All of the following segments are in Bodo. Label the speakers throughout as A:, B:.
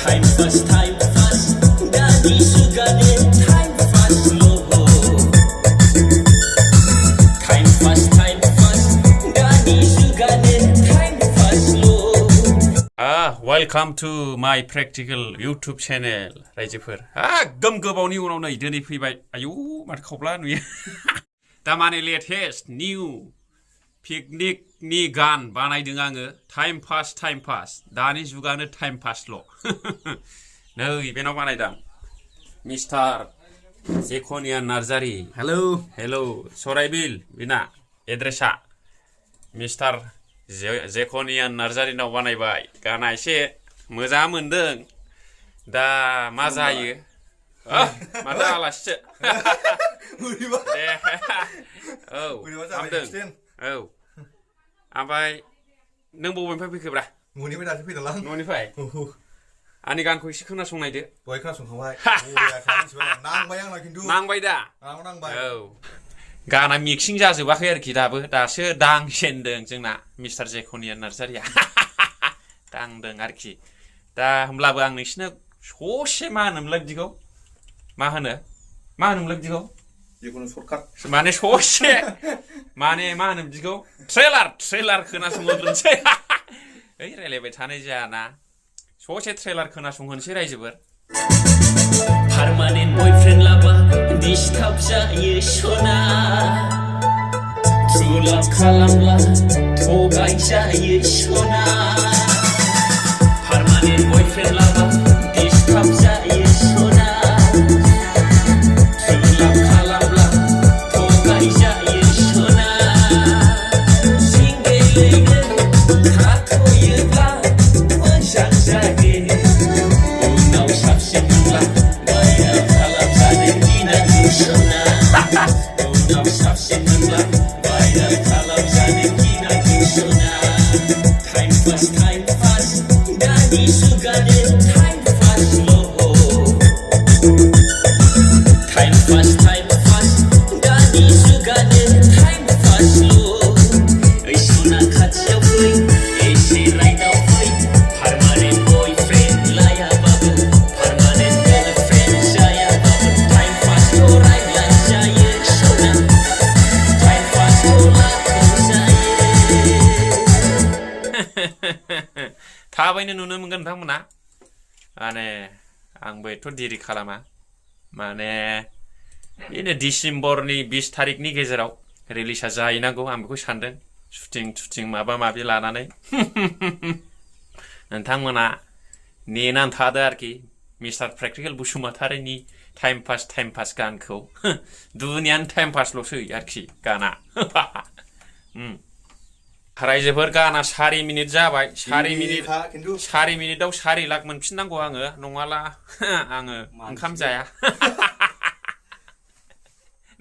A: Time fast daddy sugane time fast low time fast daddy sugane time fast low
B: welcome to my practical YouTube channel रायजोफोर एकदम गोबावनि उनाव नै दिनै फैबाय आयौ माथो खावब्ला नुयो दामाने लेटेस्ट निउ पिकनिकनि गान बानायदों आङो टाइम पास दानि जुगानो टाइम पासल' नै बेनाव बानायदां मिस्टार जेखनिया नार्जारि हेलौ सराइबिल बिना एड्रेसा मिस्टार जेखनिया नार्जारिनाव बानायबाय गाना एसे मोजां मोनदों दा मा जायो माथो आलासिसो दे औ हामदों औ ओमफ्राय नों बबेनिफ्राय फैखोब्रा
C: न'निफ्राय दासो फैदोंलां
B: न'निफ्राय आंनि गानखौ एसे खोनासंनायदो
C: दहाय खोनासंखांबाय नांबाय आंना खिन्थु
B: नांबाय दा
C: नांबाय
B: औ गाना मिक्सिं जाजोबाखै आरोखि दासो दांजेनदों जोंना मिस्टार जेखनिया नार्जारिया दांदों आरोखि दा होमब्लाबो आं नोंसिनो ससे मा होनोमोनलाय बिदिखौ मा होनोमोनलाय बिदिखौ
C: जिखुनु सर्टकाट
B: माने ससे माने मा होनो बिदिखौ ट्रेलार खोनासंहोग्रोनोसै ओइ रायलायबाय थानाय जायाना ससे ट्रेलार खोनासंहोनोसै रायजोफोर
A: Permanent boyfriend लाबा डिस्टार्ब जायो सना True love खालामब्ला थगाय जायो सना Permanent boyfriend लाबा डिस्टार्ब जायो सना True love खालामब्ला थगाय जायो सना सिंगेलैनो थाथ'योब्ला मोजां जागोन उनाव साबसिन मोनब्ला Time fast, daddy sugane time fast low Time fast, daddy sugane time fast low Oy sona खाथियाव फै एसे राइदाव फै Permanent boyfriend लायाबाबो Permanent girlfriend जायाबाबो Time fast ल' रायज्लाय जायो सना Time fast ल' लाखौ जायो
B: थाबैनो नुनो मोनगोन नोंथांमोना माने आंबो एथ' देरि खालामा माने बिदिनो डिसेम्बरनि 20 तारिखनि गेजेराव रिलिजा जाहैनांगौ आं बेखौ सानदों शुटिं माबा माबि लानानै नोंथांमोना नेनानै थादो आरोखि मिस्टार प्रेक्टिकेल बसुमतारिनि टाइम पास गानखौ दुनियानो टाइम पासल'सै आरोखि गाना रायजोफोर गाना 4 मिनिट जाबाय 4 मिनिटाव 4 लाख मोनफिननांगौ आङो नङाला आङो ओंखाम जाया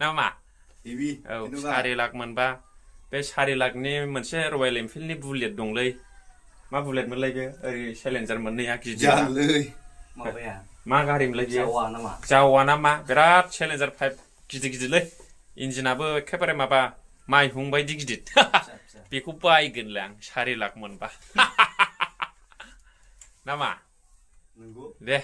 B: नामा औ 4 लाख मोनबा बे 4 लाखनि मोनसे रयेल एनफिल्डनि बुलेट दंलै मा बुलेट मोनलाय बे ओरै चेलेन्जार मोननैया गिदिर
C: माबाया
B: मा गारि मोनलाय बे जावा नामा बिराद चेलेन्जार 5 गिदिरलै इन्जिनाबो एखेबारे माबा माइहुं बायदि गिदिर बेखौ बायगोनलै आं 4 लाख मोनबा नामा
C: नंगौ
B: दे